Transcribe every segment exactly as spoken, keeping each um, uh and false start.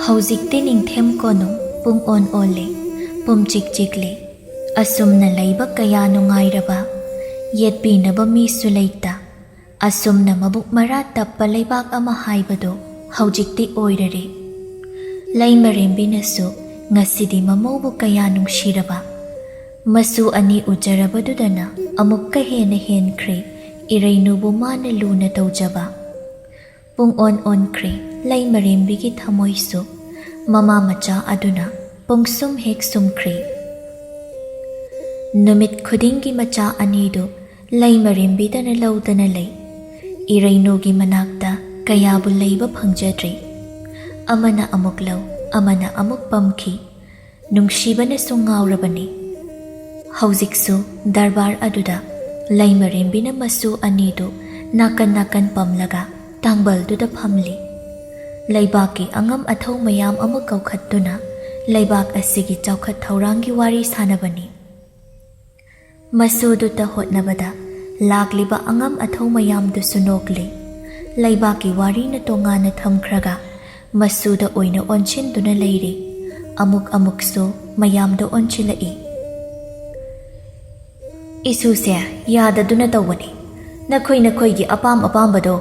ꯍꯧꯖꯤꯛꯇꯤ ꯅꯤꯡꯊꯦꯝ ꯀꯣꯅꯨꯡ ꯄꯨꯡ ꯑꯣꯟ ꯑꯣꯜꯂꯦ, ꯄꯨꯝꯆꯤꯛ ꯆꯤꯛꯂꯦ꯫ ꯑꯁꯨꯝꯅ ꯂꯩꯕ ꯀꯌꯥ ꯅꯨꯡꯉꯥꯏꯔꯕ, ꯌꯦꯠꯄꯤꯅꯕ ꯃꯤꯁꯨ ꯂꯩꯇ꯫ ꯑꯁꯨꯝꯅ ꯃꯕꯨꯛ ꯃꯔꯥ ꯇꯞꯄ ꯂꯩꯕꯥꯛ ꯑꯃ ꯍꯥꯏꯕꯗꯨ ꯍꯧꯖꯤꯛꯇꯤ ꯑꯣꯏꯔꯔꯦ꯫ ꯂꯩꯃꯔꯦꯝꯕꯤꯅꯁꯨ ꯉꯁꯤꯗꯤ ꯃꯃꯧꯕꯨ ꯀꯌꯥ ꯅꯨꯡꯁꯤꯔꯕ꯫ ꯃꯁꯨ ꯑꯅꯤ ꯎꯖꯔꯕꯗꯨꯗꯅ ꯑꯃꯨꯛꯀ ꯍꯦꯟꯅ ꯍꯦꯟꯈ꯭ꯔꯦ ꯏꯔꯩꯅꯨꯕꯨ ꯃꯥꯅ ꯂꯨꯅ ꯇꯧꯖꯕ꯫ ꯄꯨꯡ ꯑꯣꯟ ꯑꯣꯟꯈ꯭ꯔꯦ ꯂꯩꯃꯔꯦꯝꯕꯤꯒꯤ ꯊꯃꯣꯏꯁꯨ꯫ ꯃꯃꯥ ꯃꯆꯥ ꯑꯗꯨꯅ ꯄꯨꯡꯁꯨꯝ ꯍꯦꯛ ꯁꯨꯝꯈ꯭ꯔꯦ꯫ ꯅꯨꯃꯤꯠ ꯈꯨꯗꯤꯡꯒꯤ ꯃꯆꯥ ꯑꯅꯤꯗꯨ ꯂꯩꯃꯔꯦꯝꯕꯤꯗꯅ ꯂꯧꯗꯅ ꯂꯩ꯫ ꯏꯔꯩꯅꯨꯒꯤ ꯃꯅꯥꯛꯇ ꯀꯌꯥꯕꯨ ꯂꯩꯕ ꯐꯪꯖꯗ꯭ꯔꯦ꯫ ꯑꯃꯅ ꯑꯃꯨꯛ ꯂꯧ, ꯑꯃꯅ ꯑꯃꯨꯛ ꯄꯝꯈꯤ꯫ ꯅꯨꯡꯁꯤꯕꯅꯁꯨ ꯉꯥꯎꯔꯕꯅꯤ꯫ ꯍꯧꯖꯤꯛꯁꯨ ꯗꯔꯕꯥꯔ ꯑꯗꯨꯗ ꯂꯩꯃꯔꯦꯝꯕꯤꯅ ꯃꯁꯨ ꯑꯅꯤꯗꯨ ꯅꯥꯀꯟ ꯅꯥꯀꯟ ꯄꯝꯂꯒ ꯇꯥꯡꯕꯜꯗꯨꯗ ꯐꯝꯂꯤ꯫ ꯂꯩꯕꯥꯛꯀꯤ ꯑꯉꯝ ꯑꯊꯧ ꯃꯌꯥꯝ ꯑꯃ ꯀꯧꯈꯠꯇꯨꯅ ꯂꯩꯕꯥꯛ ꯑꯁꯤꯒꯤ ꯆꯥꯎꯈꯠ ꯊꯧꯔꯥꯡꯒꯤ ꯋꯥꯔꯤ ꯁꯥꯅꯕꯅꯤ꯫ ꯃꯁꯨꯗꯨꯇ ꯍꯣꯠꯅꯕꯗ ꯂꯥꯛꯂꯤꯕ ꯑꯉꯝ ꯑꯊꯧ ꯃꯌꯥꯝꯗꯨꯁꯨ ꯅꯣꯛꯂꯤ꯫ ꯂꯩꯕꯥꯛꯀꯤ ꯋꯥꯔꯤꯅ ꯇꯣꯉꯥꯟꯅ ꯊꯝꯈ꯭ꯔꯒ ꯃꯁꯨꯗ ꯑꯣꯏꯅ ꯑꯣꯟꯁꯤꯟꯗꯨꯅ ꯂꯩꯔꯤ꯫ ꯑꯃꯨꯛ ꯑꯃꯨꯛꯁꯨ ꯃꯌꯥꯝꯗ ꯑꯣꯟꯁꯤꯜꯂꯛꯏ꯫ "ꯏꯁꯨꯁꯦ ꯌꯥꯗꯗꯨꯅ ꯇꯧꯕꯅꯤ꯫ ꯅꯈꯣꯏ ꯅꯈꯣꯏꯒꯤ ꯑꯄꯥꯝ ꯑꯄꯥꯝꯕꯗꯣ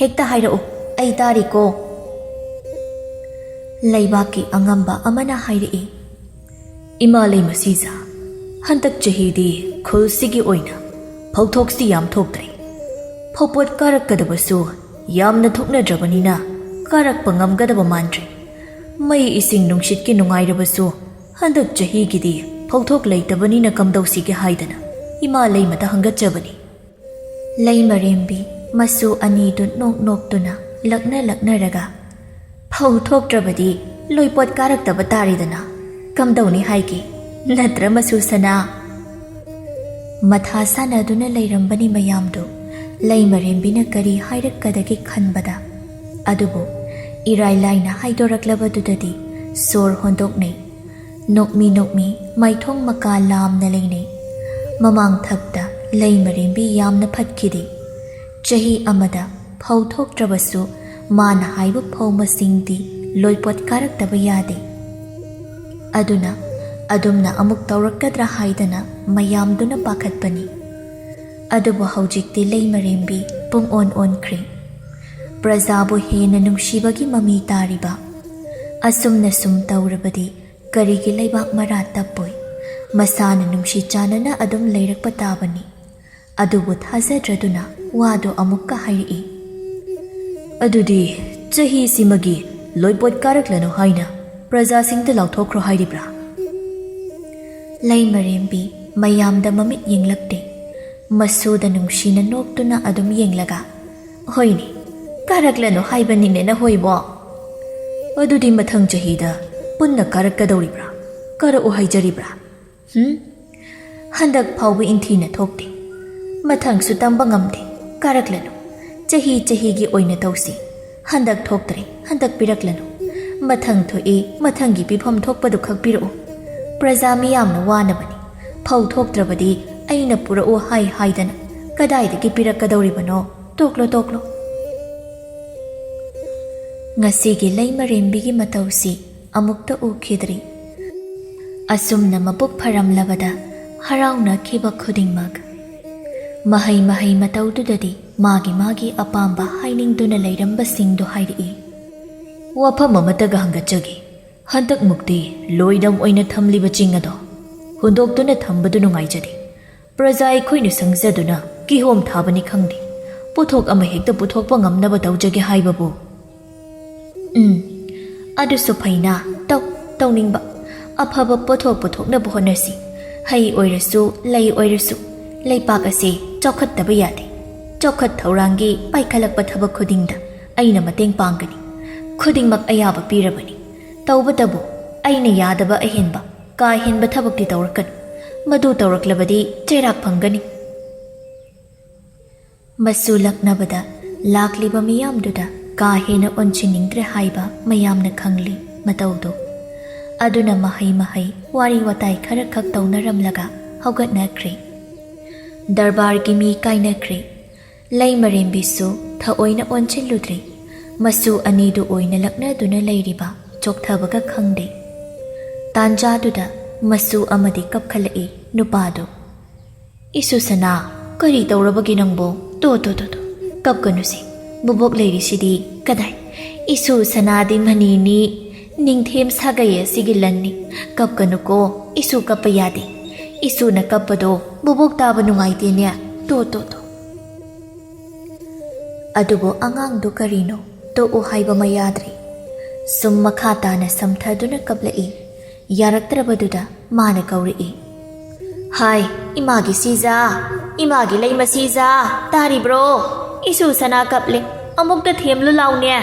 ꯍꯦꯛꯇ ꯍꯥꯏꯔꯛꯎ, ꯑꯩ ꯇꯥꯔꯤꯀꯣ꯫" ꯂꯩꯕꯥꯛꯀꯤ ꯑꯉꯝꯕ ꯑꯃꯅ ꯍꯥꯏꯔꯛꯏ꯫ "ꯏꯃꯥ ꯂꯩꯃ ꯁꯤꯖ, ꯍꯟꯗꯛ ꯆꯍꯤꯗꯤ ꯈꯨꯜꯁꯤꯒꯤ ꯑꯣꯏꯅ ꯐꯧꯊꯣꯛꯁꯤ ꯌꯥꯝ ꯊꯣꯛꯇ꯭ꯔꯦ꯫ ꯐꯧꯄꯣꯠ ꯀꯥꯔꯛꯀꯗꯕꯁꯨ ꯌꯥꯝꯅ ꯊꯣꯛꯅꯗ꯭ꯔꯕꯅꯤꯅ ꯀꯥꯔꯛꯄ ꯉꯝꯒꯗꯕ ꯃꯥꯟꯗ꯭ꯔꯦ꯫ ꯃꯩ ꯏꯁꯤꯡ ꯅꯨꯡꯁꯤꯠꯀꯤ ꯅꯨꯡꯉꯥꯏꯔꯕꯁꯨ ꯍꯟꯗꯛ ꯆꯍꯤꯒꯤꯗꯤ ꯐꯧꯊꯣꯛ ꯂꯩꯇꯕꯅꯤꯅ ꯀꯝꯗꯧꯁꯤꯒꯦ ꯍꯥꯏꯗꯅ ꯏꯃꯥ ꯂꯩꯃꯗ ꯍꯪꯒꯠꯆꯕꯅꯤ꯫" ꯂꯩꯃꯔꯦꯝꯕꯤ ꯃꯁꯨ ꯑꯅꯤꯗꯨ ꯅꯣꯛ ꯅꯣꯛꯇꯨꯅ ꯂꯛꯅ ꯂꯛꯅꯔꯒ, "ꯐꯧ ꯊꯣꯛꯇ꯭ꯔꯕꯗꯤ ꯂꯣꯏꯄꯣꯠ ꯀꯥꯔꯛꯇꯕ ꯇꯥꯔꯦꯗꯅ꯫ ꯀꯝꯗꯧꯅꯤ ꯍꯥꯏꯒꯦ? ꯅꯠꯇ꯭ꯔ ꯃꯁꯨ ꯁꯅꯥ?" ꯃꯊꯥ ꯁꯥꯟꯅꯗꯨꯅ ꯂꯩꯔꯝꯕꯅꯤ ꯃꯌꯥꯝꯗꯨ꯫ ꯂꯩꯃꯔꯦꯝꯕꯤꯅ ꯀꯔꯤ ꯍꯥꯏꯔꯛꯀꯗꯒꯦ ꯈꯟꯕꯗ, ꯑꯗꯨꯕꯨ ꯏꯔꯥꯏ ꯂꯥꯏꯅ ꯍꯥꯏꯗꯣꯔꯛꯂꯕꯗꯨꯗꯗꯤ ꯁꯣꯔ ꯍꯣꯟꯗꯣꯛꯅꯩ꯫ ꯅꯣꯛꯃꯤ ꯅꯣꯛꯃꯤ ꯃꯥꯏꯊꯣꯡ ꯃꯀꯥ ꯂꯥꯝꯅ ꯂꯩꯅꯩ꯫ ꯃꯃꯥꯡ ꯊꯛꯇ ꯂꯩꯃꯔꯦꯝꯕꯤ ꯌꯥꯝꯅ ꯐꯠꯈꯤꯗꯦ꯫ ꯆꯍꯤ ꯑꯃꯗ ꯐꯧ ꯊꯣꯛꯇ꯭ꯔꯕꯁꯨ ꯃꯥꯅ ꯍꯥꯏꯕ ꯐꯧ ꯃꯁꯤꯡꯗꯤ ꯂꯣꯏꯄꯣꯠ ꯀꯥꯔꯛꯇꯕ ꯌꯥꯗꯦ꯫ ꯑꯗꯨꯅ ꯑꯗꯨꯝꯅ ꯑꯃꯨꯛ ꯇꯧꯔꯛꯀꯗ꯭ꯔꯥ ꯍꯥꯏꯗꯅ ꯃꯌꯥꯝꯗꯨꯅ ꯄꯥꯈꯠꯄꯅꯤ꯫ ꯑꯗꯨꯕꯨ ꯍꯧꯖꯤꯛꯇꯤ ꯂꯩꯃꯔꯦꯝꯕꯤ ꯄꯨꯡ ꯑꯣꯟ ꯑꯣꯟꯈ꯭ꯔꯦ꯫ ꯄ꯭ꯔꯖꯥꯕꯨ ꯍꯦꯟꯅ ꯅꯨꯡꯁꯤꯕꯒꯤ ꯃꯃꯤ ꯇꯥꯔꯤꯕ꯫ ꯑꯁꯨꯝꯅ ꯁꯨꯝ ꯇꯧꯔꯕꯗꯤ ꯀꯔꯤꯒꯤ ꯂꯩꯕꯥꯛ ꯃꯔꯥ ꯇꯞꯄꯣꯏ? ꯃꯁꯥꯅ ꯅꯨꯡꯁꯤ ꯆꯥꯟꯅꯅ ꯑꯗꯨꯝ ꯂꯩꯔꯛꯄ ꯇꯥꯕꯅꯤ꯫ ꯑꯗꯨꯕꯨ ꯊꯥꯖꯗ꯭ꯔꯗꯨꯅ ꯋꯥꯗꯨ ꯑꯃꯨꯛꯀ ꯍꯥꯏꯔꯛꯏ꯫ "ꯑꯗꯨꯗꯤ ꯆꯍꯤꯁꯤꯃꯒꯤ ꯂꯣꯏꯄꯣꯠ ꯀꯥꯔꯛꯂꯅꯨ ꯍꯥꯏꯅ ꯄ꯭ꯔꯖꯥꯁꯤꯡꯗ ꯂꯥꯎꯊꯣꯛꯈ꯭ꯔꯣ ꯍꯥꯏꯔꯤꯕ꯭ꯔꯥ?" ꯂꯩꯃꯔꯦꯝꯕꯤ ꯃꯌꯥꯝꯗ ꯃꯃꯤꯠ ꯌꯦꯡꯂꯛꯇꯦ꯫ ꯃꯁꯨꯗ ꯅꯨꯡꯁꯤꯅ ꯅꯣꯛꯇꯨꯅ ꯑꯗꯨꯝ ꯌꯦꯡꯂꯒ, "ꯍꯣꯏꯅꯦ, ꯀꯥꯔꯛꯂꯅꯨ ꯍꯥꯏꯕꯅꯤꯅꯦ ꯅꯍꯣꯏꯕꯣ꯫ ꯑꯗꯨꯗꯤ ꯃꯊꯪ ꯆꯍꯤꯗ ꯄꯨꯟꯅ ꯀꯥꯔꯛꯀꯗꯧꯔꯤꯕ꯭ꯔꯥ? ꯀꯥꯔꯛꯎ ꯍꯥꯏꯖꯔꯤꯕ꯭ꯔꯥ? ꯍꯨꯝ? ꯍꯟꯗꯛ ꯐꯥꯎꯕ ꯏꯟꯊꯤꯅ ꯊꯣꯛꯇꯦ꯫ ꯃꯊꯪꯁꯨ ꯇꯝꯕ ꯉꯝꯗꯦ꯫ ꯀꯥꯔꯛꯂꯅꯨ꯫ ꯆꯍꯤ ꯆꯍꯤꯒꯤ ꯑꯣꯏꯅ ꯇꯧꯁꯤ꯫ ꯍꯟꯗꯛ ꯊꯣꯛꯇ꯭ꯔꯦ, ꯍꯟꯗꯛ ꯄꯤꯔꯛꯂꯅꯨ꯫ ꯃꯊꯪ ꯊꯣꯛꯏ, ꯃꯊꯪꯒꯤ ꯄꯤꯐꯝ ꯊꯣꯛꯄꯗꯨ ꯈꯛ ꯄꯤꯔꯛꯎ꯫ ꯄ꯭ꯔꯖꯥ ꯃꯤꯌꯥꯝꯅ ꯋꯥꯅꯕꯅꯤ꯫ ꯐꯧ ꯊꯣꯛꯇ꯭ꯔꯕꯗꯤ ꯑꯩꯅ ꯄꯨꯔꯛꯎ ꯍꯥꯏ ꯍꯥꯏꯗꯅ ꯀꯗꯥꯏꯗꯒꯤ ꯄꯤꯔꯛꯀꯗꯧꯔꯤꯕꯅꯣ? ꯇꯣꯛꯂꯣ, ꯇꯣꯛꯂꯣ꯫" ꯉꯁꯤꯒꯤ ꯂꯩꯃꯔꯦꯝꯕꯤꯒꯤ ꯃꯇꯧꯁꯤ ꯑꯃꯨꯛꯇ ꯎꯈꯤꯗ꯭ꯔꯤ꯫ ꯑꯁꯨꯝꯅ ꯃꯄꯨꯛ ꯐꯔꯝꯂꯕꯗ ꯍꯔꯥꯎꯅꯈꯤꯕ ꯈꯨꯗꯤꯡꯃꯛ ꯃꯍꯩ ꯃꯍꯩ ꯃꯇꯧꯗꯨꯗꯗꯤ ꯃꯥꯒꯤ ꯃꯥꯒꯤ ꯑꯄꯥꯝꯕ ꯍꯥꯏꯅꯤꯡꯗꯨꯅ ꯂꯩꯔꯝꯕꯁꯤꯡꯗꯨ ꯍꯥꯏꯔꯛꯏ꯫ "ꯋꯥꯐꯝ ꯑꯃꯠꯇꯒ ꯍꯪꯒꯠꯆꯒꯦ꯫ ꯍꯟꯗꯛꯃꯨꯛꯇꯤ ꯂꯣꯏꯗꯝ ꯑꯣꯏꯅ ꯊꯝꯂꯤꯕ ꯆꯤꯡ ꯑꯗꯣ ꯍꯨꯟꯗꯣꯛꯇꯨꯅ ꯊꯝꯕꯗꯨ ꯅꯨꯡꯉꯥꯏꯖꯗꯦ꯫ ꯄ꯭ꯔꯖꯥ ꯑꯩꯈꯣꯏꯅ ꯁꯪꯖꯗꯨꯅ ꯀꯤꯍꯣꯝ ꯊꯥꯕꯅꯤ ꯈꯪꯗꯦ, ꯄꯣꯠꯊꯣꯛ ꯑꯃ ꯍꯦꯛꯇ ꯄꯨꯊꯣꯛꯄ ꯉꯝꯅꯕ ꯇꯧꯖꯒꯦ ꯍꯥꯏꯕꯕꯨ꯫" "ꯎꯝ, ꯑꯗꯨꯁꯨ ꯐꯩꯅ, ꯇꯧ, ꯇꯧꯅꯤꯡꯕ꯫ ꯑꯐꯕ ꯄꯣꯠꯊꯣꯛ ꯄꯨꯊꯣꯛꯅꯕ ꯍꯣꯠꯅꯁꯤ꯫ ꯍꯩ ꯑꯣꯏꯔꯁꯨ, ꯂꯩ ꯑꯣꯏꯔꯁꯨ, ꯂꯩꯄꯥꯛ ꯑꯁꯤ ꯆꯥꯎꯈꯠꯇꯕ ꯌꯥꯗꯦ꯫ ꯆꯥꯎꯈꯠ ꯊꯧꯔꯥꯡꯒꯤ ꯄꯥꯏꯈꯠꯂꯛꯄ ꯊꯕꯛ ꯈꯨꯗꯤꯡꯗ ꯑꯩꯅ ꯃꯇꯦꯡ ꯄꯥꯡꯒꯅꯤ꯫ ꯈꯨꯗꯤꯡꯃꯛ ꯑꯌꯥꯕ ꯄꯤꯔꯕꯅꯤ꯫ ꯇꯧꯕꯇꯕꯨ ꯑꯩꯅ ꯌꯥꯗꯕ ꯑꯍꯦꯟꯕ, ꯀꯥ ꯍꯦꯟꯕ ꯊꯕꯛꯇꯤ ꯇꯧꯔꯛꯀꯅꯨ꯫ ꯃꯗꯨ ꯇꯧꯔꯛꯂꯕꯗꯤ ꯆꯩꯔꯥꯛ ꯐꯪꯒꯅꯤ꯫" ꯃꯁꯨ ꯂꯛꯅꯕꯗ ꯂꯥꯛꯂꯤꯕ ꯃꯤꯌꯥꯝꯗꯨꯗ ꯀꯥ ꯍꯦꯟꯅ ꯑꯣꯟꯁꯤꯟꯅꯤꯡꯗ꯭ꯔꯦ ꯍꯥꯏꯕ ꯃꯌꯥꯝꯅ ꯈꯪꯂꯤ ꯃꯇꯧꯗꯨ꯫ ꯑꯗꯨꯅ ꯃꯍꯩ ꯃꯍꯩ ꯋꯥꯔꯤ ꯋꯥꯇꯥꯏ ꯈꯔꯈꯛ ꯇꯧꯅꯔꯝꯂꯒ ꯍꯧꯒꯠꯅꯈ꯭ꯔꯦ꯫ ꯗꯔꯕꯥꯔꯒꯤ ꯃꯤ ꯀꯥꯏꯅꯈ꯭ꯔꯦ꯫ ꯂꯩꯃꯔꯦꯝꯕꯤꯁꯨ ꯊꯑꯣꯏꯅ ꯑꯣꯟꯁꯤꯜꯂꯨꯗ꯭ꯔꯦ꯫ ꯃꯁꯨ ꯑꯅꯤꯗꯨ ꯑꯣꯏꯅ ꯂꯛꯅꯗꯨꯅ ꯂꯩꯔꯤꯕ ꯆꯣꯛꯊꯕꯒ ꯈꯪꯗꯦ꯫ ꯇꯥꯟꯖꯥꯗꯨꯗ ꯃꯁꯨ ꯑꯃꯗꯤ ꯀꯞꯈꯠꯂꯛꯏ꯫ ꯅꯨꯄꯥꯗꯨ, "ꯏꯁꯨ ꯁꯅꯥ, ꯀꯔꯤ ꯇꯧꯔꯕꯒꯦ ꯅꯪꯕꯣ? ꯇꯣ, ꯇꯣ, ꯇꯣ, ꯇꯣ, ꯀꯞꯀꯅꯨꯁꯦ꯫ ꯕꯨꯕꯣꯛ ꯂꯩꯔꯤꯁꯤꯗꯤ ꯀꯗꯥꯏ? ꯏꯁꯨ ꯁꯅꯥꯗꯤ ꯃꯅꯤꯅꯤ, ꯅꯤꯡꯊꯦꯝ ꯁꯥꯒꯩ ꯑꯁꯤꯒꯤ ꯂꯟꯅꯤ꯫ ꯀꯞꯀꯅꯨꯀꯣ, ꯏꯁꯨ ꯀꯞꯄ ꯌꯥꯗꯦ꯫ ꯏꯁꯨꯅ ꯀꯞꯄꯗꯣ ꯕꯨꯕꯣꯛ ꯇꯥꯕ ꯅꯨꯡꯉꯥꯏꯇꯦꯅꯦ꯫ ꯇꯣ, ꯇꯣ, ꯇꯣ꯫" ꯑꯗꯨꯕꯨ ꯑꯉꯥꯡꯗꯨ ꯀꯔꯤꯅꯣ ꯇꯣꯛꯎ ꯍꯥꯏꯕ ꯑꯃ ꯌꯥꯗ꯭ꯔꯦ꯫ ꯁꯨꯝ ꯃꯈꯥ ꯇꯥꯅ ꯁꯝꯊꯗꯨꯅ ꯀꯞꯂꯛꯏ꯫ ꯌꯥꯔꯛꯇ꯭ꯔꯕꯗꯨꯗ ꯃꯥꯅ ꯀꯧꯔꯛꯏ, "ꯍꯥꯏ, ꯏꯃꯥꯒꯤ ꯁꯤꯖꯥ, ꯏꯃꯥꯒꯤ ꯂꯩꯃ ꯁꯤꯖꯥ, ꯇꯥꯔꯤꯕ꯭ꯔꯣ? ꯏꯁꯨ ꯁꯅꯥ ꯀꯞꯂꯦ, ꯑꯃꯨꯛꯇ ꯊꯦꯝꯂꯨ ꯂꯥꯎꯅꯦ꯫"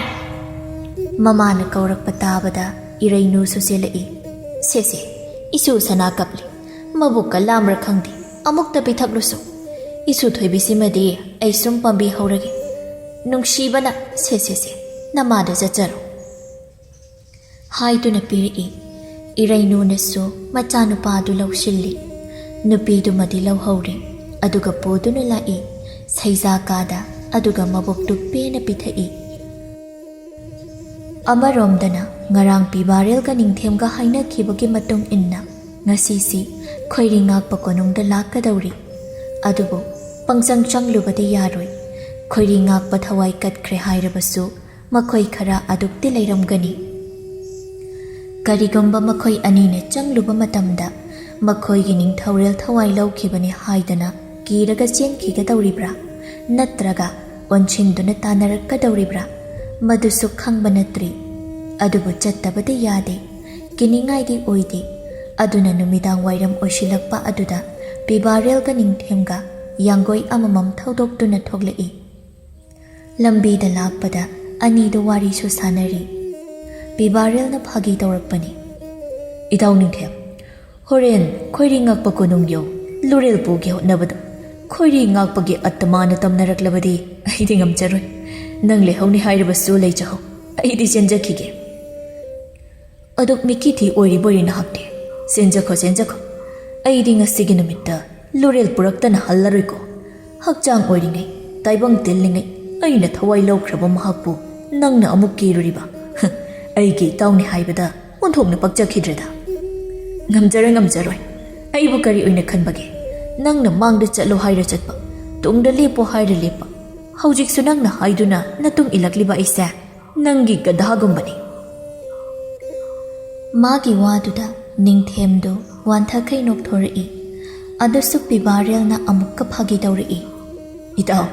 ꯃꯃꯥꯅ ꯀꯧꯔꯛꯄ ꯇꯥꯕꯗ ꯏꯔꯩꯅꯨꯁꯨ ꯆꯦꯜꯂꯛꯏ꯫ "ꯁꯦ ꯁꯦ, ꯏꯁꯨ ꯁꯅꯥ ꯀꯞꯂꯦ, ꯃꯕꯨꯛꯀ ꯂꯥꯝꯕ꯭ꯔꯥ ꯈꯪꯗꯦ, ꯑꯃꯨꯛꯇ ꯄꯤꯊꯛꯂꯨꯁꯣ꯫ ꯏꯁꯨ ꯊꯣꯏꯕꯤꯁꯤꯃꯗꯤ ꯑꯩ ꯁꯨꯝ ꯄꯥꯝꯕꯤ ꯍꯧꯔꯒꯦ꯫ ꯅꯨꯡꯁꯤꯕꯅ, ꯁꯦ ꯁꯦ ꯁꯦ, ꯅꯃꯥꯗ ꯆꯠꯆꯔꯣ꯫" ꯍꯥꯏꯗꯨꯅ ꯄꯤꯔꯛꯏ꯫ ꯏꯔꯩꯅꯨꯅꯁꯨ ꯃꯆꯥꯅꯨꯄꯥꯗꯨ ꯂꯧꯁꯤꯜꯂꯤ꯫ ꯅꯨꯄꯤꯗꯨꯃꯗꯤ ꯂꯧꯍꯧꯔꯦ, ꯑꯗꯨꯒ ꯄꯨꯗꯨꯅ ꯂꯥꯛꯏ꯫ ꯁꯩꯖꯥ ꯀꯥꯗ, ꯑꯗꯨꯒ ꯃꯕꯨꯛꯇꯨ ꯄꯦꯟꯅ ꯄꯤꯊꯛꯏ꯫ ꯑꯃꯔꯣꯝꯗꯅ ꯉꯔꯥꯡ ꯄꯤꯕꯥꯔꯦꯜꯒ ꯅꯤꯡꯊꯦꯝꯒ ꯍꯥꯏꯅꯈꯤꯕꯒꯤ ꯃꯇꯨꯡ ꯏꯟꯅ ꯉꯁꯤꯁꯤ ꯈꯣꯏꯔꯤ ꯉꯥꯛꯄ ꯀꯣꯅꯨꯡꯗ ꯂꯥꯛꯀꯗꯧꯔꯤ꯫ ꯑꯗꯨꯕꯨ ꯄꯪꯆꯪ ꯆꯪꯂꯨꯕꯗꯤ ꯌꯥꯔꯣꯏ꯫ ꯈꯣꯏꯔꯤ ꯉꯥꯛꯄ ꯊꯋꯥꯏ ꯀꯠꯈ꯭ꯔꯦ ꯍꯥꯏꯔꯕꯁꯨ ꯃꯈꯣꯏ ꯈꯔ ꯑꯗꯨꯛꯇꯤ ꯂꯩꯔꯝꯒꯅꯤ꯫ ꯀꯔꯤꯒꯨꯝꯕ ꯃꯈꯣꯏ ꯑꯅꯤꯅ ꯆꯪꯂꯨꯕ ꯃꯇꯝꯗ ꯃꯈꯣꯏꯒꯤ ꯅꯤꯡꯊꯧꯔꯦꯜ ꯊꯋꯥꯏ ꯂꯧꯈꯤꯕꯅꯤ ꯍꯥꯏꯗꯅ ꯀꯤꯔꯒ ꯆꯦꯟꯈꯤꯒꯗꯧꯔꯤꯕ꯭ꯔꯥ? ꯅꯠꯇ꯭ꯔꯒ ꯑꯣꯟꯁꯤꯟꯗꯨꯅ ꯇꯥꯟꯅꯔꯛꯀꯗꯧꯔꯤꯕ꯭ꯔꯥ? ꯃꯗꯨꯁꯨ ꯈꯪꯕ ꯅꯠꯇ꯭ꯔꯤ꯫ ꯑꯗꯨꯕꯨ ꯆꯠꯇꯕꯗꯤ ꯌꯥꯗꯦ, ꯀꯤꯅꯤꯡꯉꯥꯏꯗꯤ ꯑꯣꯏꯗꯦ꯫ ꯑꯗꯨꯅ ꯅꯨꯃꯤꯗꯥꯡ ꯋꯥꯏꯔꯝ ꯑꯣꯏꯁꯤꯜꯂꯛꯄ ꯑꯗꯨꯗ ꯄꯤꯕꯥꯔꯦꯜꯒ ꯅꯤꯡꯊꯦꯝꯒ ꯌꯥꯡꯒꯣꯏ ꯑꯃꯃꯝ ꯊꯧꯗꯣꯛꯇꯨꯅ ꯊꯣꯛꯂꯛꯏ꯫ ꯂꯝꯕꯤꯗ ꯂꯥꯛꯄꯗ ꯑꯅꯤꯗꯨ ꯋꯥꯔꯤꯁꯨ ꯁꯥꯟꯅꯔꯤ꯫ ꯄꯤꯕꯥꯔꯦꯜꯅ ꯐꯥꯒꯤ ꯇꯧꯔꯛꯄꯅꯤ꯫ "ꯏꯇꯥꯎ ꯅꯤꯡꯊꯦꯝ, ꯍꯣꯔꯦꯟ ꯈꯣꯏꯔꯤ ꯉꯛꯄ ꯀꯣꯅꯨꯡ ꯌꯧ ꯂꯨꯔꯦꯜ ꯄꯨꯒꯦ ꯍꯣꯠꯅꯕꯗ ꯈꯣꯏꯔꯤ ꯉꯥꯛꯄꯒꯤ ꯑꯠꯇꯃꯥꯅ ꯇꯝꯅꯔꯛꯂꯕꯗꯤ ꯑꯩꯗꯤ ꯉꯝꯖꯔꯣꯏ꯫ ꯅꯪ ꯂꯩꯍꯧꯅꯤ ꯍꯥꯏꯔꯕꯁꯨ ꯂꯩꯖꯍꯧ, ꯑꯩꯗꯤ ꯆꯦꯟꯖꯈꯤꯒꯦ꯫" "ꯑꯗꯨꯛ ꯃꯤꯀꯤꯊꯤ ꯑꯣꯏꯔꯤꯕꯣꯏꯔꯦ ꯅꯍꯥꯛꯇꯤ꯫ ꯆꯦꯟꯖꯈꯣ, ꯆꯦꯟꯖꯈꯣ꯫ ꯑꯩꯗꯤ ꯉꯁꯤꯒꯤ ꯅꯨꯃꯤꯠꯇ ꯂꯨꯔꯦꯜ ꯄꯨꯔꯛꯇꯅ ꯍꯜꯂꯔꯣꯏꯀꯣ꯫ ꯍꯛꯆꯥꯡ ꯑꯣꯏꯔꯤꯉꯩ, ꯇꯥꯏꯕꯪ ꯇꯤꯜꯂꯤꯉꯩ ꯑꯩꯅ ꯊꯋꯥꯏ ꯂꯧꯈ꯭ꯔꯕ ꯃꯍꯥꯛꯄꯨ ꯅꯪꯅ ꯑꯃꯨꯛ ꯀꯤꯔꯨꯔꯤꯕ? ꯑꯩꯒꯤ ꯏꯇꯥꯎꯅꯤ ꯍꯥꯏꯕꯗ ꯑꯣꯟꯊꯣꯛꯅ ꯄꯛꯆꯈꯤꯗ꯭ꯔꯦꯗ꯫ ꯉꯝꯖꯔ ꯉꯝꯖꯔꯣꯏ꯫ ꯑꯩꯕꯨ ꯀꯔꯤ ꯑꯣꯏꯅ ꯈꯟꯕꯒꯦ? ꯅꯪꯅ ꯃꯥꯡꯗ ꯆꯠꯂꯣ ꯍꯥꯏꯔ ꯆꯠꯄ, ꯇꯨꯡꯗ ꯂꯦꯞꯄꯣ ꯍꯥꯏꯔ ꯂꯦꯞꯄ, ꯍꯧꯖꯤꯛꯁꯨ ꯅꯪꯅ ꯍꯥꯏꯗꯨꯅ ꯅꯇꯨꯡ ꯏꯜꯂꯛꯂꯤꯕ ꯑꯩꯁꯦ ꯅꯪꯒꯤ ꯒꯙꯥꯒꯨꯝꯕꯅꯤ꯫ ꯃꯥꯒꯤ ꯋꯥꯗꯨꯗ ꯅꯤꯡꯊꯦꯝꯗꯨ ꯋꯥꯟꯊꯈꯩ ꯅꯣꯛꯊꯣꯔꯛꯏ꯫ ꯑꯗꯨꯁꯨ ꯄꯤꯕꯥꯔꯦꯜꯅ ꯑꯃꯨꯛꯀ ꯐꯥꯒꯤ ꯇꯧꯔꯛꯏ꯫ ꯏꯇꯥꯎ,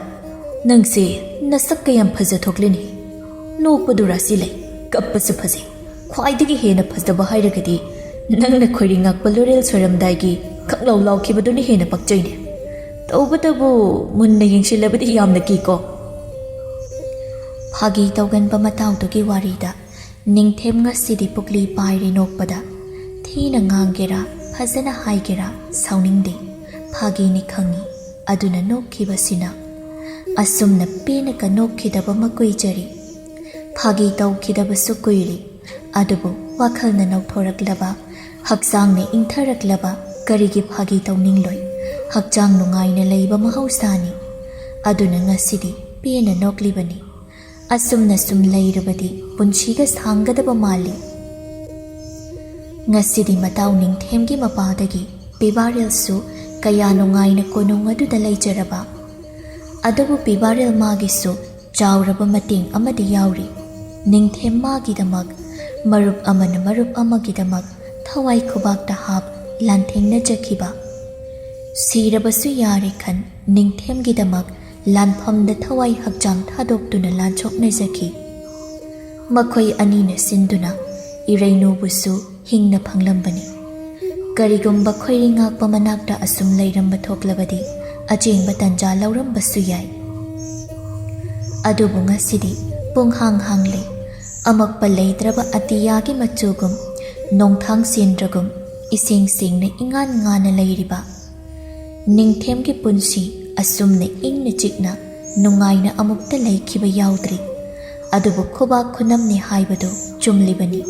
ꯅꯪꯁꯦ ꯅꯁꯛ ꯀꯌꯥꯝ ꯐꯖꯊꯣꯛꯂꯤꯅꯤ꯫ ꯅꯣꯛꯄꯗꯨ ꯔꯥꯁꯤ ꯂꯩ, ꯀꯞꯄꯁꯨ ꯐꯖꯩ꯫ ꯈ꯭ꯋꯥꯏꯗꯒꯤ ꯍꯦꯟꯅ ꯐꯖꯕ ꯍꯥꯏꯔꯒꯗꯤ ꯅꯪꯅ ꯈꯣꯏꯔꯤ ꯉꯥꯛꯄ ꯂꯣꯔꯦꯜ ꯁꯣꯏꯔꯝꯗꯥꯏꯒꯤ ꯈꯪꯂꯥꯎ ꯂꯥꯎꯈꯤꯕꯗꯨꯅ ꯍꯦꯟꯅ ꯄꯛꯆꯩꯅꯦ꯫ ꯇꯧꯕꯇꯕꯨ ꯃꯨꯟꯅ ꯌꯦꯡꯁꯤꯜꯂꯕꯗꯤ ꯌꯥꯝꯅ ꯀꯤꯀꯣ꯫ ꯐꯥꯒꯤ ꯇꯧꯒꯟꯕ ꯃꯇꯥꯎꯗꯨꯒꯤ ꯋꯥꯔꯤꯗ ꯅꯤꯡꯊꯦꯝ ꯉꯁꯤꯗꯤ ꯄꯨꯛꯂꯤ ꯄꯥꯏꯔꯦ ꯅꯣꯛꯄꯗ꯫ ꯊꯤꯅ ꯉꯥꯡꯒꯦꯔꯥ, ꯐꯖꯅ ꯍꯥꯏꯒꯦꯔꯥ, ꯁꯥꯎꯅꯤꯡꯗꯦ꯫ ꯐꯥꯒꯤꯅꯤ ꯈꯪꯉꯤ, ꯑꯗꯨꯅ ꯅꯣꯛꯈꯤꯕꯁꯤꯅ꯫ ꯑꯁꯨꯝꯅ ꯄꯦꯟꯅꯒ ꯅꯣꯛꯈꯤꯗꯕ ꯃꯀꯨꯏꯖꯔꯤ꯫ ꯐꯥꯒꯤ ꯇꯧꯈꯤꯗꯕꯁꯨ ꯀꯨꯏꯔꯦ꯫ ꯑꯗꯨꯕꯨ ꯋꯥꯈꯜꯅ ꯅꯧꯊꯣꯔꯛꯂꯕ, ꯍꯛꯆꯥꯡꯅ ꯏꯪꯊꯔꯛꯂꯕ ꯀꯔꯤꯒꯤ ꯐꯥꯒꯤ ꯇꯧꯅꯤꯡꯂꯣꯏ? ꯍꯛꯆꯥꯡ ꯅꯨꯡꯉꯥꯏꯅ ꯂꯩꯕ ꯃꯍꯧꯁꯥꯅꯤ꯫ ꯑꯗꯨꯅ ꯉꯁꯤꯗꯤ ꯄꯦꯟꯅ ꯅꯣꯛꯂꯤꯕꯅꯤ꯫ ꯑꯁꯨꯝꯅ ꯁꯨꯝ ꯂꯩꯔꯕꯗꯤ ꯄꯨꯟꯁꯤꯒ ꯁꯥꯡꯒꯗꯕ ꯃꯥꯜꯂꯤ꯫ ꯉꯁꯤꯗꯤ ꯃꯇꯥꯎ ꯅꯤꯡꯊꯦꯝꯒꯤ ꯃꯄꯥꯗꯒꯤ ꯄꯤꯕꯥꯔꯦꯜꯁꯨ ꯀꯌꯥ ꯅꯨꯡꯉꯥꯏꯅ ꯀꯣꯅꯨꯡ ꯑꯗꯨꯗ ꯂꯩꯖꯔꯕ꯫ ꯑꯗꯨꯕꯨ ꯄꯤꯕꯥꯔꯦꯜ ꯃꯥꯒꯤꯁꯨ ꯆꯥꯎꯔꯕ ꯃꯇꯦꯡ ꯑꯃꯗꯤ ꯌꯥꯎꯔꯤ꯫ ꯅꯤꯡꯊꯦꯝ ꯃꯥꯒꯤꯗꯃꯛ, ꯃꯔꯨꯞ ꯑꯃꯅ ꯃꯔꯨꯞ ꯑꯃꯒꯤꯗꯃꯛ ꯊꯋꯥꯏ ꯈꯨꯕꯥꯛꯇ ꯍꯥꯞ ꯂꯥꯟꯊꯦꯡꯅꯖꯈꯤꯕ꯫ ꯁꯤꯔꯕꯁꯨ ꯌꯥꯔꯦ ꯈꯟ ꯅꯤꯡꯊꯦꯝꯒꯤꯗꯃꯛ ꯂꯥꯟꯐꯝꯗ ꯊꯋꯥꯏ ꯍꯛꯆꯥꯡ ꯊꯥꯗꯣꯛꯇꯨꯅ ꯂꯥꯟꯊꯣꯛꯅꯖꯈꯤ꯫ ꯃꯈꯣꯏ ꯑꯅꯤꯅ ꯁꯤꯟꯗꯨꯅ ꯏꯔꯩꯅꯨꯕꯨꯁꯨ ꯍꯤꯡꯅ ꯐꯪꯂꯝꯕꯅꯤ꯫ ꯀꯔꯤꯒꯨꯝꯕ ꯈꯣꯏꯔꯤ ꯉꯥꯛꯄ ꯃꯅꯥꯛꯇ ꯑꯁꯨꯝ ꯂꯩꯔꯝꯕ ꯊꯣꯛꯂꯕꯗꯤ ꯑꯆꯦꯡꯕ ꯇꯟꯖꯥ ꯂꯧꯔꯝꯕꯁꯨ ꯌꯥꯏ꯫ ꯑꯗꯨꯕꯨ ꯉꯁꯤꯗꯤ ꯄꯨꯡꯍꯥꯡ ꯍꯥꯡꯂꯦ꯫ ꯑꯃꯛꯄ ꯂꯩꯇ꯭ꯔꯕ ꯑꯇꯤꯌꯥꯒꯤ ꯃꯆꯨꯒꯨꯝ, ꯅꯣꯡꯊꯥꯡ ꯁꯦꯟꯗ꯭ꯔꯒꯨꯝ ꯏꯁꯦꯡ ꯁꯦꯡꯅ ꯏꯉꯥꯟ ꯉꯥꯟꯅ ꯂꯩꯔꯤꯕ꯫ ꯅꯤꯡꯊꯦꯝꯒꯤ ꯄꯨꯟꯁꯤ ꯑꯁꯨꯝꯅ ꯏꯪꯅ ꯆꯤꯛꯅ ꯅꯨꯡꯉꯥꯏꯅ ꯑꯃꯨꯛꯇ ꯂꯩꯈꯤꯕ ꯌꯥꯎꯗ꯭ꯔꯤ꯫ ꯑꯗꯨꯕꯨ ꯈꯨꯕꯥꯛ ꯈꯨꯅꯝꯅꯤ ꯍꯥꯏꯕꯗꯨ ꯆꯨꯝꯂꯤꯕꯅꯤ꯫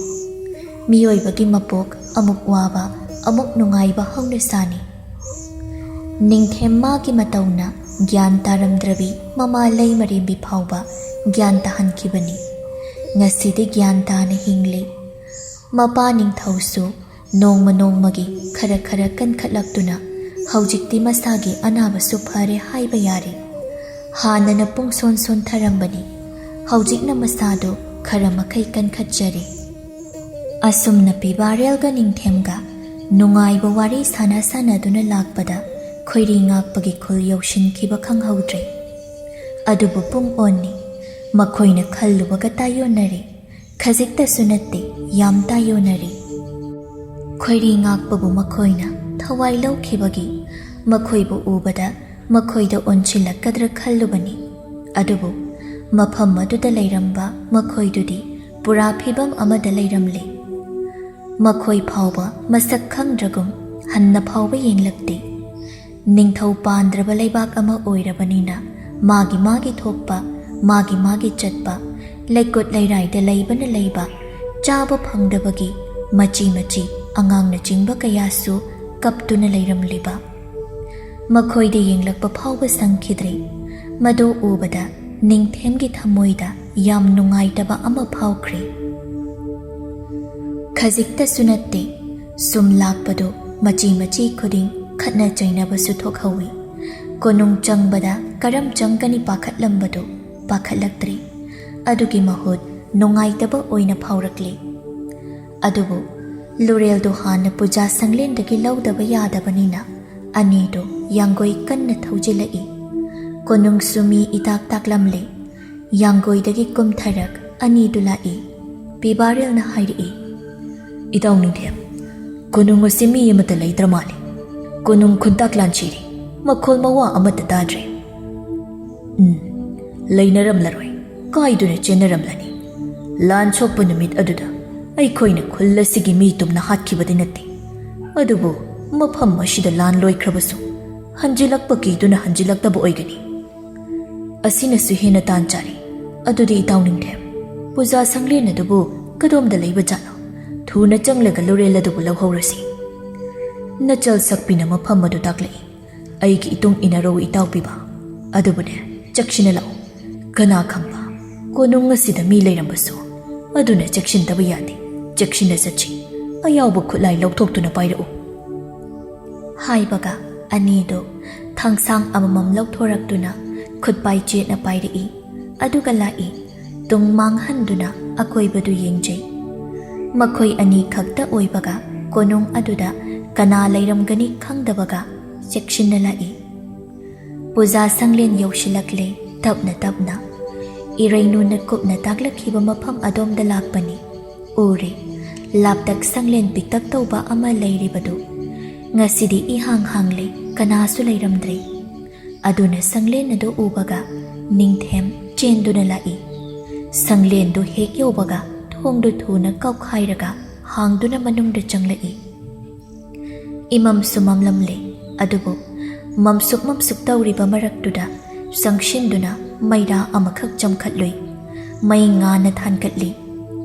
ꯃꯤꯑꯣꯏꯕꯒꯤ ꯃꯄꯣꯛ ꯑꯃꯨꯛ ꯋꯥꯕ, ꯑꯃꯨꯛ ꯅꯨꯡꯉꯥꯏꯕ ꯍꯧꯅꯁꯥꯅꯤ꯫ ꯅꯤꯡꯊꯦꯝ ꯃꯥꯒꯤ ꯃꯇꯧꯅ ꯒ꯭ꯌꯥꯟ ꯇꯥꯔꯝꯗ꯭ꯔꯕꯤ ꯃꯃꯥ ꯂꯩꯃꯔꯦꯝꯕꯤ ꯐꯥꯎꯕ ꯒ꯭ꯌꯥꯟ ꯇꯥꯍꯟꯈꯤꯕꯅꯤ꯫ ꯉꯁꯤꯗꯤ ꯒ꯭ꯌꯥꯟ ꯇꯥꯅ ꯍꯤꯡꯂꯤ꯫ ꯃꯄꯥ ꯅꯤꯡꯊꯧꯁꯨ ꯅꯣꯡꯃ ꯅꯣꯡꯃꯒꯤ ꯈꯔ ꯈꯔ ꯀꯟꯈꯠꯂꯛꯇꯨꯅ ꯍꯧꯖꯤꯛꯇꯤ ꯃꯁꯥꯒꯤ ꯑꯅꯥꯕꯁꯨ ꯐꯔꯦ ꯍꯥꯏꯕ ꯌꯥꯔꯦ꯫ ꯍꯥꯟꯅꯅ ꯄꯨꯡꯁꯣꯟ ꯁꯣꯟꯊꯔꯝꯕꯅꯤ, ꯍꯧꯖꯤꯛꯅ ꯃꯁꯥꯗꯨ ꯈꯔ ꯃꯈꯩ ꯀꯟꯈꯠꯆꯔꯦ꯫ ꯑꯁꯨꯝꯅ ꯄꯤꯕꯥꯔꯦꯜꯒ ꯅꯤꯡꯊꯦꯝꯒ ꯅꯨꯡꯉꯥꯏꯕ ꯋꯥꯔꯤ ꯁꯥꯟꯅ ꯁꯥꯟꯅꯗꯨꯅ ꯂꯥꯛꯄꯗ ꯈꯣꯏꯔꯤ ꯉꯥꯛꯄꯒꯤ ꯈꯨꯜ ꯌꯧꯁꯤꯟꯈꯤꯕ ꯈꯪꯍꯧꯗ꯭ꯔꯦ꯫ ꯑꯗꯨꯕꯨ ꯄꯨꯡ ꯑꯣꯟꯅꯤ꯫ ꯃꯈꯣꯏꯅ ꯈꯜꯂꯨꯕꯒ ꯇꯥꯏꯌꯣꯟꯅꯔꯦ꯫ ꯈꯖꯤꯛꯇꯁꯨ ꯅꯠꯇꯦ, ꯌꯥꯝ ꯇꯥꯏꯌꯣꯟꯅꯔꯦ꯫ ꯈꯣꯏꯔꯤ ꯉꯥꯛꯄꯕꯨ ꯃꯈꯣꯏꯅ ꯊꯋꯥꯏ ꯂꯧꯈꯤꯕꯒꯤ ꯃꯈꯣꯏꯕꯨ ꯎꯕꯗ ꯃꯈꯣꯏꯗ ꯑꯣꯟꯁꯤꯜꯂꯛꯀꯗ꯭ꯔꯥ ꯈꯜꯂꯨꯕꯅꯤ꯫ ꯑꯗꯨꯕꯨ ꯃꯐꯝ ꯑꯗꯨꯗ ꯂꯩꯔꯝꯕ ꯃꯈꯣꯏꯗꯨꯗꯤ ꯄꯨꯔꯥ ꯐꯤꯕꯝ ꯑꯃꯗ ꯂꯩꯔꯝꯂꯦ꯫ ꯃꯈꯣꯏ ꯐꯥꯎꯕ ꯃꯁꯛ ꯈꯪꯗ꯭ꯔꯒꯨꯝ ꯍꯟꯅ ꯐꯥꯎꯕ ꯌꯦꯡꯂꯛꯇꯦ꯫ ꯅꯤꯡꯊꯧ ꯄꯥꯟꯗ꯭ꯔꯕ ꯂꯩꯕꯥꯛ ꯑꯃ ꯑꯣꯏꯔꯕꯅꯤꯅ ꯃꯥꯒꯤ ꯃꯥꯒꯤ ꯊꯣꯛꯄ, ꯃꯥꯒꯤ ꯃꯥꯒꯤ ꯆꯠꯄ, ꯂꯩꯀꯨꯠ ꯂꯩꯔꯥꯏꯗ ꯂꯩꯕꯅ ꯂꯩꯕ, ꯆꯥꯕ ꯐꯪꯗꯕꯒꯤ ꯃꯆꯤ ꯃꯆꯤ ꯑꯉꯥꯡꯅꯆꯤꯡꯕ ꯀꯌꯥꯁꯨ ꯀꯞꯇꯨꯅ ꯂꯩꯔꯝꯂꯤꯕ꯫ ꯃꯈꯣꯏꯗ ꯌꯦꯡꯂꯛꯄ ꯐꯥꯎꯕ ꯁꯪꯈꯤꯗ꯭ꯔꯦ꯫ ꯃꯗꯨ ꯎꯕꯗ ꯅꯤꯡꯊꯦꯝꯒꯤ ꯊꯃꯣꯏꯗ ꯌꯥꯝ ꯅꯨꯡꯉꯥꯏꯇꯕ ꯑꯃ ꯐꯥꯎꯈ꯭ꯔꯦ꯫ ꯈꯖꯤꯛꯇꯁꯨ ꯅꯠꯇꯦ, ꯁꯨꯝ ꯂꯥꯛꯄꯗꯨ ꯃꯆꯤ ꯃꯆꯤ ꯈꯨꯗꯤꯡ ꯈꯠꯅ ꯆꯩꯅꯕꯁꯨ ꯊꯣꯛꯍꯧꯏ꯫ ꯀꯣꯅꯨꯡ ꯆꯪꯕꯗ ꯀꯔꯝ ꯆꯪꯒꯅꯤ ꯄꯥꯈꯠꯂꯝꯕꯗꯨ ꯄꯥꯈꯠꯂꯛꯇ꯭ꯔꯦ꯫ ꯑꯗꯨꯒꯤ ꯃꯍꯨꯠ ꯅꯨꯡꯉꯥꯏꯇꯕ ꯑꯣꯏꯅ ꯐꯥꯎꯔꯛꯂꯦ꯫ ꯑꯗꯨꯕꯨ ꯂꯨꯔꯦꯜꯗꯨ ꯍꯥꯟꯅ ꯄꯨꯖꯥ ꯁꯪꯂꯦꯟꯗꯒꯤ ꯂꯧꯗꯕ ꯌꯥꯗꯕꯅꯤꯅ ꯑꯅꯤꯗꯨ ꯌꯥꯡꯒꯣꯏ ꯀꯟꯅ ꯊꯧꯖꯤꯜꯂꯛꯏ꯫ ꯀꯣꯅꯨꯡꯁꯨ ꯃꯤ ꯏꯇꯥꯛ ꯇꯥꯛꯂꯝꯂꯦ꯫ ꯌꯥꯡꯒꯣꯏꯗꯒꯤ ꯀꯨꯝꯊꯔꯛ ꯑꯅꯤꯗꯨ ꯂꯥꯛꯏ꯫ ꯄꯤꯕꯥꯔꯦꯜꯅ ꯍꯥꯏꯔꯛꯏ, "ꯏꯇꯥꯎ ꯅꯤꯡꯊꯦꯝ, ꯀꯣꯅꯨꯡ ꯑꯁꯤ ꯃꯤ ꯑꯃꯠꯇ ꯂꯩꯇ꯭ꯔ ꯃꯥꯜꯂꯤ꯫ ꯀꯣꯅꯨꯡ ꯈꯨꯟꯇꯥꯛ ꯂꯥꯟꯁꯤꯔꯤ, ꯃꯈꯣꯜ ꯃꯋꯥ ꯑꯃꯠꯇ ꯇꯥꯗ꯭ꯔꯦ꯫ ꯎꯝ, ꯂꯩꯅꯔꯝꯂꯔꯣꯏ, ꯀꯥꯏꯗꯨꯅ ꯆꯦꯟꯅꯔꯝꯂꯅꯤ꯫ ꯂꯥꯟ ꯁꯣꯛꯄ ꯅꯨꯃꯤꯠ ꯑꯗꯨꯗ ꯑꯩꯈꯣꯏꯅ ꯈꯨꯜ ꯑꯁꯤꯒꯤ ꯃꯤ ꯇꯨꯝꯅ ꯍꯥꯠꯈꯤꯕꯗꯤ ꯅꯠꯇꯦ, ꯑꯗꯨꯕꯨ ꯃꯐꯝ ꯑꯁꯤꯗ ꯂꯥꯟ ꯂꯣꯏꯈ꯭ꯔꯕꯁꯨ ꯍꯟꯖꯤꯜꯂꯛꯄ ꯀꯤꯗꯨꯅ ꯍꯟꯖꯤꯜꯂꯛꯇꯕ ꯑꯣꯏꯒꯅꯤ꯫ ꯑꯁꯤꯅꯁꯨ ꯍꯦꯟꯅ ꯇꯥꯟ ꯆꯥꯔꯤ꯫ ꯑꯗꯨꯗꯤ ꯏꯇꯥꯎ ꯅꯤꯡꯊꯦꯝ, ꯄꯨꯖꯥ ꯁꯪꯂꯦꯟ ꯑꯗꯨꯕꯨ ꯀꯗꯣꯝꯗ ꯂꯩꯕ ꯖꯥꯠꯅꯣ? ꯊꯨꯅ ꯆꯪꯂꯒ ꯂꯨꯔꯦꯜ ꯑꯗꯨꯕꯨ ꯂꯧꯍꯧꯔꯁꯤ꯫ ꯅꯆꯜ ꯁꯛꯄꯤꯅ ꯃꯐꯝ ꯑꯗꯨ ꯇꯥꯛꯂꯛꯏ꯫ ꯑꯩꯒꯤ ꯏꯇꯨꯡ ꯏꯟꯅꯔꯣ ꯏꯇꯥꯎ ꯄꯤꯕꯥ꯫ ꯑꯗꯨꯕꯨꯅꯦ, ꯆꯦꯛꯁꯤꯟꯅ ꯂꯥꯛꯎ꯫ ꯀꯅꯥ ꯈꯪꯕ "ꯀꯣꯅꯨꯡ ꯑꯁꯤꯗ ꯃꯤ ꯂꯩꯔꯝꯕꯁꯨ, ꯑꯗꯨꯅ ꯆꯦꯛꯁꯤꯟꯗꯕ ꯌꯥꯗꯦ꯫ ꯆꯦꯛꯁꯤꯟꯅ ꯆꯠꯁꯤ꯫ ꯑꯌꯥꯎꯕ ꯈꯨꯠꯂꯥꯏ ꯂꯧꯊꯣꯛꯇꯨꯅ ꯄꯥꯏꯔꯛꯎ" ꯍꯥꯏꯕꯒ ꯑꯅꯤꯗꯨ ꯊꯥꯡꯁꯥꯡ ꯑꯃꯃꯝ ꯂꯧꯊꯣꯔꯛꯇꯨꯅ ꯈꯨꯠꯄꯥꯏ ꯆꯦꯠꯅ ꯄꯥꯏꯔꯛꯏ꯫ ꯑꯗꯨꯒ ꯂꯥꯛꯏ꯫ ꯇꯨꯡ ꯃꯥꯡꯍꯟꯗꯨꯅ ꯑꯀꯣꯏꯕꯗꯨ ꯌꯦꯡꯖꯩ꯫ ꯃꯈꯣꯏ ꯑꯅꯤ ꯈꯛꯇ ꯑꯣꯏꯕꯒ ꯀꯣꯅꯨꯡ ꯑꯗꯨꯗ ꯀꯅꯥ ꯂꯩꯔꯝꯒꯅꯤ ꯈꯪꯗꯕꯒ ꯆꯦꯛꯁꯤꯟꯅ ꯂꯥꯛꯏ꯫ ꯄꯨꯖꯥ ꯁꯪꯂꯦꯟ ꯌꯧꯁꯤꯜꯂꯛꯂꯦ꯫ ꯇꯞꯅ ꯇꯞꯅ ꯏꯔꯩꯅꯨꯅ ꯀꯨꯞꯅ ꯇꯥꯛꯂꯛꯈꯤꯕ ꯃꯐꯝ ꯑꯗꯣꯝꯗ ꯂꯥꯛꯄꯅꯤ꯫ ꯎꯔꯦ, ꯂꯥꯞꯇꯛ ꯁꯪꯂꯦꯟ ꯄꯤꯛꯇꯛ ꯇꯧꯕ ꯑꯃ ꯂꯩꯔꯤꯕꯗꯨ꯫ ꯉꯁꯤꯗꯤ ꯏꯍꯥꯡ ꯍꯥꯡꯂꯦ, ꯀꯅꯥꯁꯨ ꯂꯩꯔꯝꯗ꯭ꯔꯦ꯫ ꯑꯗꯨꯅ ꯁꯪꯂꯦꯟ ꯑꯗꯨ ꯎꯕꯒ ꯅꯤꯡꯊꯦꯝ ꯆꯦꯟꯗꯨꯅ ꯂꯥꯛꯏ꯫ ꯁꯪꯂꯦꯟꯗꯨ ꯍꯦꯛ ꯌꯧꯕꯒ ꯊꯣꯡꯗꯨ ꯊꯨꯅ ꯀꯥꯎꯈꯥꯏꯔꯒ ꯍꯥꯡꯗꯨꯅ ꯃꯅꯨꯡꯗ ꯆꯪꯂꯛꯏ꯫ ꯏꯃꯝꯁꯨ ꯃꯝꯂꯝꯂꯦ, ꯑꯗꯨꯕꯨ ꯃꯝꯁꯨꯛ ꯃꯝꯁꯨꯛ ꯇꯧꯔꯤꯕ ꯃꯔꯛꯇꯨꯗ ꯆꯪꯁꯤꯟꯗꯨꯅ ꯃꯩꯔꯥ ꯑꯃꯈꯛ ꯆꯝꯈꯠꯂꯨꯏ꯫ ꯃꯩ ꯉꯥꯅ ꯊꯥꯟꯒꯠꯂꯤ꯫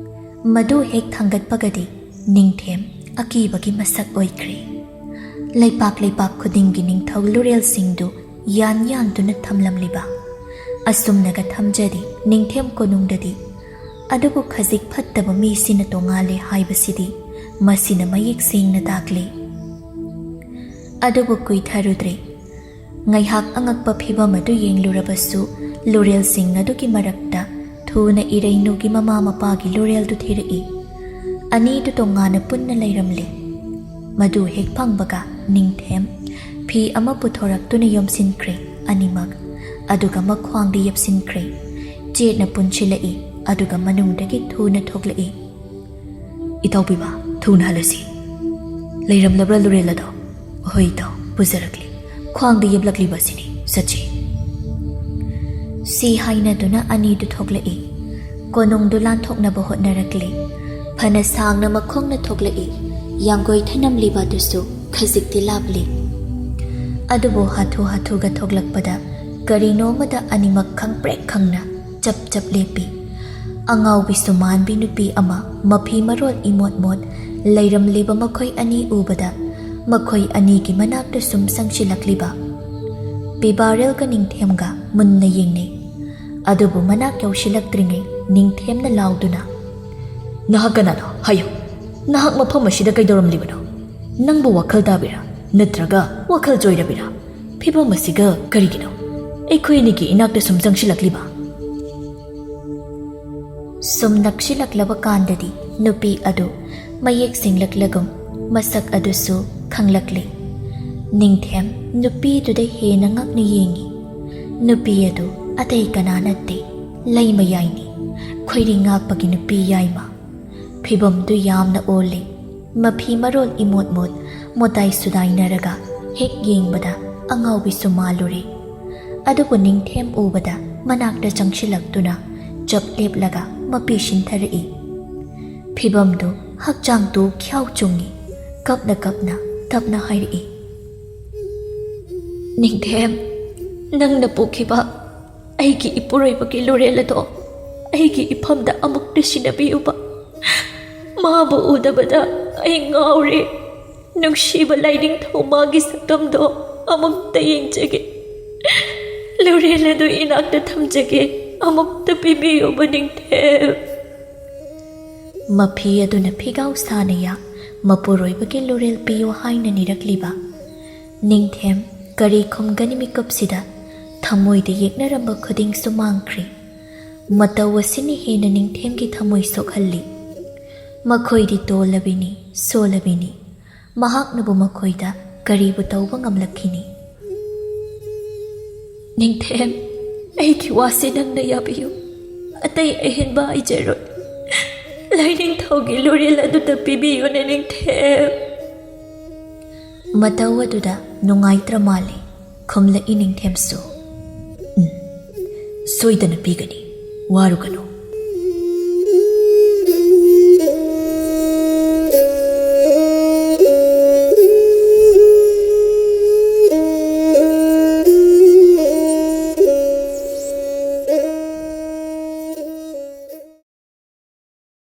ꯃꯗꯨ ꯍꯦꯛ ꯊꯥꯡꯒꯠꯄꯒꯗꯤ ꯅꯤꯡꯊꯦꯝ ꯑꯀꯤꯕꯒꯤ ꯃꯁꯛ ꯑꯣꯏꯈ꯭ꯔꯦ꯫ ꯂꯩꯄꯥꯛ ꯂꯩꯄꯥꯛ ꯈꯨꯗꯤꯡꯒꯤ ꯅꯤꯡꯊꯧ ꯂꯨꯔꯦꯜꯁꯤꯡꯗꯨ ꯌꯥꯟ ꯌꯥꯟꯗꯨꯅ ꯊꯝꯂꯝꯂꯤꯕ꯫ ꯑꯁꯨꯝꯅꯒ ꯊꯝꯖꯔꯤ ꯅꯤꯡꯊꯦꯝ ꯀꯣꯅꯨꯡꯗꯗꯤ꯫ ꯑꯗꯨꯕꯨ ꯈꯖꯤꯛ ꯐꯠꯇꯕ ꯃꯤꯁꯤꯅ ꯇꯣꯉꯥꯜꯂꯦ ꯍꯥꯏꯕꯁꯤꯗꯤ ꯃꯁꯤꯅ ꯃꯌꯦꯛ ꯁꯦꯡꯅ ꯇꯥꯛꯂꯤ꯫ ꯑꯗꯨꯕꯨ ꯀꯨꯏꯊꯔꯨꯗ꯭ꯔꯦ꯫ ꯉꯥꯏꯍꯥꯛ ꯑꯉꯛꯄ ꯐꯤꯚꯝ ꯑꯗꯨ ꯌꯦꯡꯂꯨꯔꯕꯁꯨ, ꯂꯨꯔꯦꯜꯁꯤꯡ ꯑꯗꯨꯒꯤ ꯃꯔꯛꯇ ꯊꯨꯅ ꯏꯔꯩꯅꯨꯒꯤ ꯃꯃꯥ ꯃꯄꯥꯒꯤ ꯂꯨꯔꯦꯜꯗꯨ ꯊꯤꯔꯛꯏ꯫ ꯑꯅꯤꯗꯨ ꯇꯣꯉꯥꯟꯅ ꯄꯨꯟꯅ ꯂꯩꯔꯝꯂꯦ꯫ ꯃꯗꯨ ꯍꯦꯛ ꯐꯪꯕꯒ ꯅꯤꯡꯊꯦꯝ ꯐꯤ ꯑꯃ ꯄꯨꯊꯣꯔꯛꯇꯨꯅ ꯌꯣꯝꯁꯤꯟꯈ꯭ꯔꯦ ꯑꯅꯤꯃꯛ, ꯑꯗꯨꯒ ꯃꯈ꯭ꯋꯥꯡꯗ ꯌꯦꯞꯁꯤꯟꯈ꯭ꯔꯦ꯫ ꯆꯦꯠꯅ ꯄꯨꯟꯁꯤꯜꯂꯛꯏ, ꯑꯗꯨꯒ ꯃꯅꯨꯡꯗꯒꯤ ꯊꯨꯅ ꯊꯣꯛꯂꯛꯏ꯫ "ꯏꯇꯥꯎ ꯄꯤꯕ, ꯊꯨꯅ ꯍꯜꯂꯁꯤ꯫ ꯂꯩꯔꯝꯂꯕ꯭ꯔꯥ ꯂꯨꯔꯦꯜ ꯑꯗꯣ?" "ꯍꯣꯏ ꯏꯇꯥꯎ, ꯄꯨꯖꯔꯛꯂꯤ꯫ ꯈ꯭ꯋꯥꯡꯗ ꯌꯦꯞꯂꯛꯂꯤꯕ ꯑꯁꯤꯅꯤ, ꯆꯠꯁꯤ꯫" ꯁꯤ ꯍꯥꯏꯅꯗꯨꯅ ꯑꯅꯤꯗꯨ ꯊꯣꯛꯂꯛꯏ꯫ ꯀꯣꯅꯨꯡꯗꯨ ꯂꯥꯟꯊꯣꯛꯅꯕ ꯍꯣꯠꯅꯔꯛꯂꯤ꯫ ꯐꯅ ꯁꯥꯡꯅ ꯃꯈꯣꯡꯅ ꯊꯣꯛꯂꯛꯏ꯫ ꯌꯥꯡꯒꯣꯏ ꯊꯅꯝꯂꯤꯕ ꯑꯗꯨꯁꯨ ꯈꯖꯤꯛꯇꯤ ꯂꯥꯞꯂꯤ꯫ ꯑꯗꯨꯕꯨ ꯍꯥꯊꯨ ꯍꯥꯊꯨꯒ ꯊꯣꯛꯂꯛꯄꯗ ꯀꯔꯤꯅꯣ ꯑꯃꯗ ꯑꯅꯤꯃꯛ ꯈꯪꯄ꯭ꯔꯦꯛ ꯈꯪꯅ ꯆꯞ ꯆꯞ ꯂꯦꯞꯄꯤ꯫ ꯑꯉꯥꯎꯕꯤꯁꯨ ꯃꯥꯟꯕꯤ ꯅꯨꯄꯤ ꯑꯃ ꯃꯐꯤ ꯃꯔꯣꯜ ꯏꯃꯣꯠ ꯃꯣꯠ ꯂꯩꯔꯝꯂꯤꯕ ꯃꯈꯣꯏ ꯑꯅꯤ ꯎꯕꯗ ꯃꯈꯣꯏ ꯑꯅꯤꯒꯤ ꯃꯅꯥꯛꯇ ꯁꯨꯝ ꯆꯪꯁꯤꯜꯂꯛꯂꯤꯕ ꯄꯤꯕꯥꯔꯦꯜꯒ ꯅꯤꯡꯊꯦꯝꯒ ꯃꯨꯟꯅ ꯌꯦꯡꯅꯩ꯫ ꯑꯗꯨꯕꯨ ꯃꯅꯥꯛ ꯌꯧꯁꯤꯜꯂꯛꯇ꯭ꯔꯤꯉꯩ ꯅꯤꯡꯊꯦꯝꯅ ꯂꯥꯎꯗꯨꯅ, "ꯅꯍꯥꯛ ꯀꯅꯥꯅꯣ? ꯍꯥꯏꯌꯨ꯫ ꯅꯍꯥꯛ ꯃꯐꯝ ꯑꯁꯤꯗ ꯀꯩꯗꯧꯔꯝꯂꯤꯕꯅꯣ? ꯅꯪꯕꯨ ꯋꯥꯈꯜ ꯇꯥꯕꯤꯔꯥ? ꯅꯠꯇ꯭ꯔꯒ ꯋꯥꯈꯜ ꯆꯣꯏꯔꯕꯤꯔꯥ? ꯐꯤꯕꯝ ꯑꯁꯤꯒ ꯀꯔꯤꯒꯤꯅꯣ ꯑꯩꯈꯣꯏ ꯑꯅꯤꯒꯤ ꯏꯅꯥꯛꯇ ꯁꯨꯝ ꯆꯪꯁꯤꯜꯂꯛꯂꯤꯕ?" ꯁꯨꯝ ꯅꯛꯁꯤꯜꯂꯛꯂꯕ ꯀꯥꯟꯗꯗꯤ ꯅꯨꯄꯤ ꯑꯗꯨ ꯃꯌꯦꯛ ꯁꯦꯡꯂꯛꯂꯒꯨꯝ ꯃꯁꯛ ꯑꯗꯨꯁꯨ ꯈꯪꯂꯛꯂꯤ꯫ ꯅꯤꯡꯊꯦꯝ ꯅꯨꯄꯤꯗꯨꯗ ꯍꯦꯟꯅ ꯉꯛꯅ ꯌꯦꯡꯉꯤ꯫ ꯅꯨꯄꯤ ꯑꯗꯨ ꯑꯇꯩ ꯀꯅꯥ ꯅꯠꯇꯦ, ꯂꯩꯃꯌꯥꯏꯅꯤ꯫ ꯈꯣꯏꯔꯤ ꯉꯥꯛꯄꯒꯤ ꯅꯨꯄꯤ ꯌꯥꯏꯃ꯫ ꯐꯤꯕꯝꯗꯨ ꯌꯥꯝꯅ ꯑꯣꯜꯂꯤ꯫ ꯃꯐꯤ ꯃꯔꯣꯜ ꯏꯃꯣꯠ ꯃꯣꯠ, ꯃꯣꯇꯥꯏ ꯁꯨꯗꯥꯏꯅꯔꯒ ꯍꯦꯛ ꯌꯦꯡꯕꯗ ꯑꯉꯥꯎꯕꯤꯁꯨ ꯃꯥꯜꯂꯨꯔꯦ꯫ ꯑꯗꯨꯕꯨ ꯅꯤꯡꯊꯦꯝ ꯎꯕꯗ ꯃꯅꯥꯛꯇ ꯆꯪꯁꯤꯜꯂꯛꯇꯨꯅ ꯆꯞ ꯂꯦꯞꯂꯒ ꯃꯄꯤ ꯁꯤꯟꯊꯔꯛꯏ꯫ ꯐꯤꯕꯝꯗꯨ ꯍꯛꯆꯥꯡꯗꯨ ꯈ꯭ꯌꯥꯎ ꯆꯨꯡꯉꯤ꯫ ꯀꯞꯅ ꯀꯞꯅ ꯇꯞꯅ ꯍꯥꯏꯔꯛꯏ, "ꯅꯤꯡꯊꯦꯝ, ꯅꯪꯅ ꯄꯨꯈꯤꯕ ꯑꯩꯒꯤ ꯏꯄꯨꯔꯣꯏꯕꯒꯤ ꯂꯨꯔꯦꯜ ꯑꯗꯣ ꯑꯩꯒꯤ ꯏꯐꯝꯗ ꯑꯃꯨꯛꯇ ꯁꯤꯟꯅꯕꯤꯌꯨꯕ꯫ ꯃꯥꯕꯨ ꯎꯗꯕꯗ ꯑꯩ ꯉꯥꯎꯔꯦ꯫ ꯅꯨꯡꯁꯤꯕ ꯂꯥꯏꯅꯤꯡꯊꯧ ꯃꯥꯒꯤ ꯁꯛꯇꯝꯗꯣ ꯑꯃꯨꯛꯇ ꯌꯦꯡꯖꯒꯦ꯫ ꯂꯨꯔꯦꯜ ꯑꯗꯨ ꯏꯅꯥꯛꯇ ꯊꯝꯖꯒꯦ꯫ ꯑꯃꯨꯛꯇ ꯄꯤꯕꯤꯌꯨꯕ ꯅꯤꯡꯊꯦꯝ꯫" ꯃꯐꯤ ꯑꯗꯨꯅ ꯐꯤꯒꯥꯎ ꯁꯥꯅ ꯌꯥ ꯃꯄꯨꯔꯣꯏꯕꯒꯤ ꯂꯨꯔꯦꯜ ꯄꯤꯌꯨ ꯍꯥꯏꯅ ꯅꯤꯔꯛꯂꯤꯕ꯫ ꯅꯤꯡꯊꯦꯝ ꯀꯔꯤ ꯈꯨꯝꯒꯅꯤ? ꯃꯤꯀꯨꯞꯁꯤꯗ ꯊꯃꯣꯏꯗ ꯌꯦꯛꯅꯔꯝꯕ ꯈꯨꯗꯤꯡꯁꯨ ꯃꯥꯡꯈ꯭ꯔꯦ꯫ ꯃꯇꯧ ꯑꯁꯤꯅ ꯍꯦꯟꯅ ꯅꯤꯡꯊꯦꯝꯒꯤ ꯊꯃꯣꯏ ꯁꯣꯛꯍꯜꯂꯤ꯫ ꯃꯈꯣꯏꯗꯤ ꯇꯣꯜꯂꯕꯤꯅꯤ, ꯁꯣꯜꯂꯕꯤꯅꯤ꯫ ꯃꯍꯥꯛꯅꯕꯨ ꯃꯈꯣꯏꯗ ꯀꯔꯤꯕꯨ ꯇꯧꯕ ꯉꯝꯂꯛꯈꯤꯅꯤ? "ꯅꯤꯡꯊꯦꯝ, ꯑꯩꯒꯤ ꯋꯥꯁꯦ ꯅꯪꯅ ꯌꯥꯕꯤꯌꯨ꯫ ꯑꯇꯩ ꯑꯍꯦꯟꯕ ꯍꯥꯏꯖꯔꯣꯏ꯫ ꯂꯥꯏꯅꯤꯡꯊꯧꯒꯤ ꯂꯨꯔꯦꯜ ꯑꯗꯨꯗ ꯄꯤꯕꯤꯌꯨꯅꯦ ꯅꯤꯡꯊꯦꯝ꯫" ꯃꯇꯧ ꯑꯗꯨꯗ ꯅꯨꯡꯉꯥꯏꯇ꯭ꯔ ꯃꯥꯜꯂꯦ꯫ ꯈꯨꯝꯂꯛꯏ ꯅꯤꯡꯊꯦꯝꯁꯨ, "ꯎꯝ, ꯁꯣꯏꯗꯅ ꯄꯤꯒꯅꯤ, ꯋꯥꯔꯨꯒꯅꯨ꯫